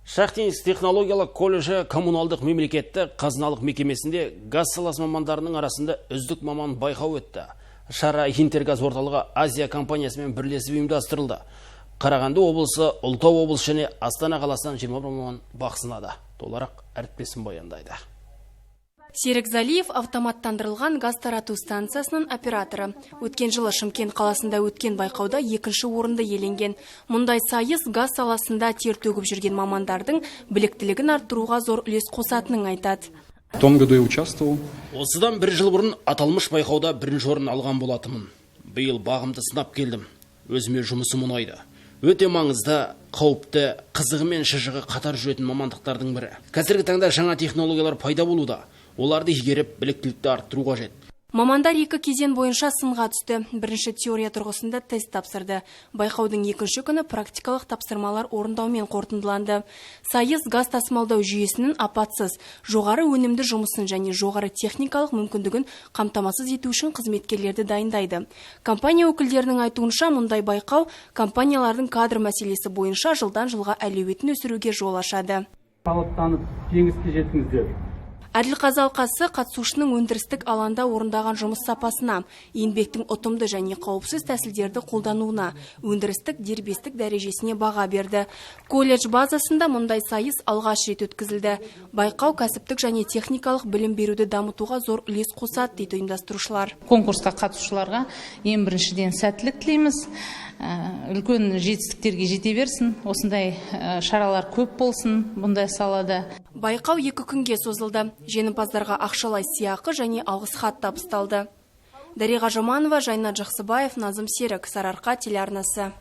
Шахтинск технологиялық колледжі коммуналдық мемлекеттік қазыналық мекемесінде газ саласы мамандарының арасында үздік маман байқауы өтті. Шара Интергаз орталығы Азия компаниясымен бірлесіп ұйымдастырылды. Қарағанды облысы, Ұлытау облысы және Астана қаласынан 21 маман бақ сынады. Толығырақ әріптесім баяндайды. Серік Залиев — автоматтандырылған газ тарату станциясының операторы. Өткен жылы Шымкент қаласында өткен байқауда екінші орынды иеленген. Мұндай сайыс газ саласында тер төгіп жүрген мамандардың біліктілігін арттыруға зор үлес қосатынын айтады. В том году я участвовал. Осыдан бір жыл бұрын аталмыш байқауда бірінші орын алған болатынмын. Биыл бағымды сынап келдім. Өзіме жұмысым ұнайды. Өте маңызды, қауіпті, қызығы мен шыжығы қатар жүретін мамандықтардың бірі. Қазіргі таңда жаңа технологиялар пайда болуда. Оларды игеріп, біліктілікті арттыру қажет. Мамандар екі кезең бойынша сынға түсті. Бірінші теория тұрғысында тест тапсырды. Байқаудың екінші күні практикалық тапсырмалар орындаумен қорытындыланды. Сайыс газ тасымалдау жүйесінің апатсыз, жоғары өнімді жұмысын және жоғары техникалық мүмкіндігін қамтамасыз ету үшін қызметкерлерді дайындайды. Компания өкілдерінің айтуынша, мұндай байқау компаниялардың кадр мәселесі бойынша жылдан жылға әлеуетін өсіруге жол ашады. Талаптанып, жеңіске жетіңіздер. Әділқазы алқасы қатысушының өндірістік алаңда орындаған жұмыс сапасына, еңбектің ұтымды және қауіпсіз тәсілдерді қолдануына, өндірістік дербестік дәрежесіне баға берді. Колледж базасында мұндай сайыс алғаш рет өткізілді. Байқау кәсіптік және техникалық білім беруді дамытуға зор үлес қосады, дейді ұйымдастырушылар. Конкурсқа қатысушыларға ең біріншіден сәттілік тілейміз. Үлкен жетістіктерге жете берсін. Осындай шаралар көп болсын бұндай салада. Байқау 2 күнге созылды. Жеңімпаздарға ақшалай сыйақы және алғыс хат табысталды. Дариға Жаманова, Жайнат Жақсыбаев, Назым Серік, Сарыарқа телеарнасы.